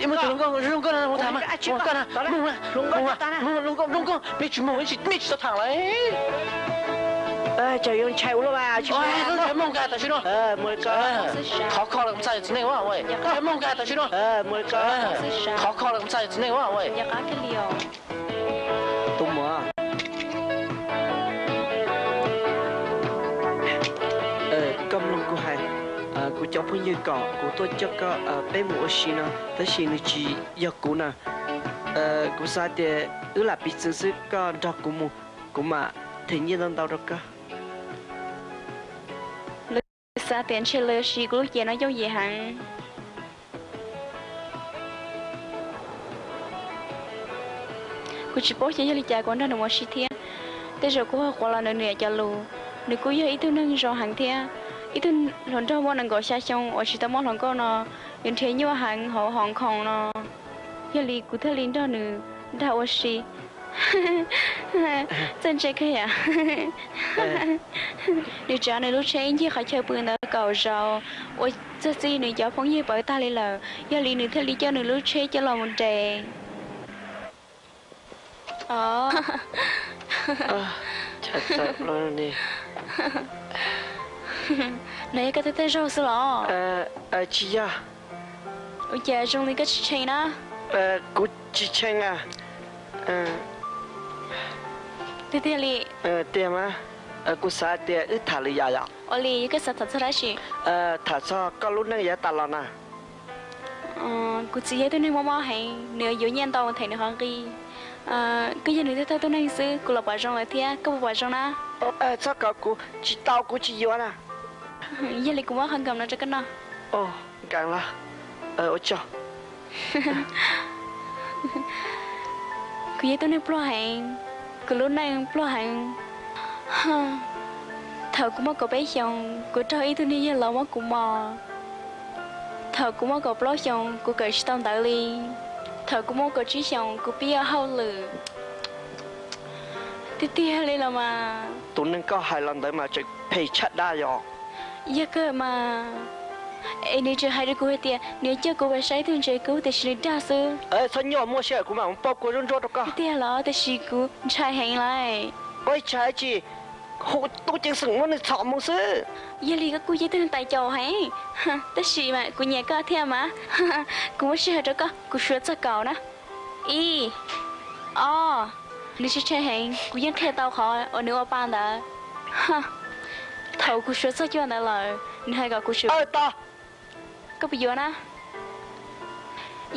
Ib mus tus hluas nkauj, zoo nkauj no mus tham mas, mus tham mas, mus, mus, mus, zoo nkauj, mej tsis mus, mej tsis tau tham lawm. Cas yuav ntshai ua luaj mas, mus nkag tam sim no. Qhov kho los txais txiv neej ua, mus nkag tam sim no. Qhov kho los txais txiv neej ua. Tus muam, koj mloog kuv hais, kuv cov phooj ywg kom kuv tuaj coj koj peb mus ua si no, tab sis nws tsis yog kuv na. Kuv xav tias wb lam piv txwv xwb, koj nrog kuv mus, kuv mam them nyiaj ntau ntau rau koj. Lawv xav tias ntshe lawv siv kuv lub cev no yooj yim heev. Kuv tsis paub xyov yog li cas kuv nrog nws mus ua si thiab. Tej zaum kuv ho quav los nws niam cov lus. Nws kuj yog ib tug neeg zoo heev thiab. Ib tug hluas nraug muaj nees nkaum xya xyoo uas tsis tau muaj hluas nkauj no, yuav nrhiav nyuaj heev hauv Hong Kong no. Yog li kuv thiaj li nrog nws nrog ua si. Txawj ntse kawg yam. Nws tsav nws lub tsheb ncig qhov chaw pw ntawd kaum zaus, ua txog txij nws cov phooj ywg pauv tag li lawm, yog li nws thiaj li coj nws lub tsheb coj los mus nres. No yog koj tej tej zaug xwb los? Tsis yog. Ua cas zoo li koj tsis tshee na? Kuv tsis tshee a. Tiag tiag li? Tiag mas. Kuv xav tias wb tham lwm yam yom. Ua li koj xav tham txog dab tsi? Tham txog koj lub neej yav tas los na. Kuv txiv yog ib tug neeg mob mob heev, nws yuav nyiaj ntau them nws qhov nqi. Koj yog nws thawj thawj tug neeg xwb, kuv los pom zoo lawm thiab, koj puas pom zoo na? Txhob kov kuv, tsis tau kuv tsis yuav na. Yog li kuv muab qhov nkaum no rau koj noj. Nkaus los. Ua tsaug. Kuv yog ib tug neeg pluag heev, kuv lub neej pluag heev. Thaum kuv muaj kaum peb xyoos, kuv raug ib tug niag yawg laus muab kuv mos. Thaum kuv muaj kaum plaub xyoos, kuv kawm tsis tau ntawv li. Thaum kuv muaj kaum tsib xyoos, kuv pib ua hauj lwm. Tiag tiag li los mas. Tus neeg koj hais los ntawd mas tseem phem tshaj dab yom. Yog kawg mas. Es nws tseem hais rau kuv hais tias nws yuav coj kuv mus saib ib tug ntses kub tiam sis nws dag xwb. Txhob nyuaj muaj sij hawm, kuv mam mus pauj kua zuab ntsuab rau koj. Tiag los? Tiam sis kuv ntshai heev lawm. Ua ib tsam tsis hu tub ceev xwm muab nws txhom mus xwb. Yog li koj kuj yog ib tug neeg tais caus heev, tab sis mas kuv nyiam koj thiab mas. Kuv muab sij hawm rau koj, kuv suav txog kaum na. Ib, ob, nws tshee tshee heev, kuv yeej qhia tau qhov uas nws ua pa ntawd. Thaum kuv suav txog cuaj ntawd lawm, nws hais kom kuv suav. Koj puas yuav na?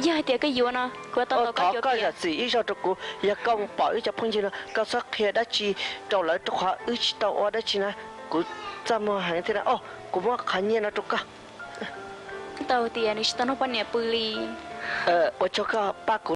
Yog hais tias koj yuav no, kuv tau tau koj. Thov koj zam txim ib zaug rau kuv, yog koj pom wb cov phooj ywg no, koj txhob qhia dab tsi rau lawv rau qhov wb tsis tau ua dab tsi na. Kuv txaj muag heev thiab na. Kuv muab qhov nyiaj no rau koj. Tau tias nws tsis tau nrog poj niam pw li. Ua tsaug koj pab kuv.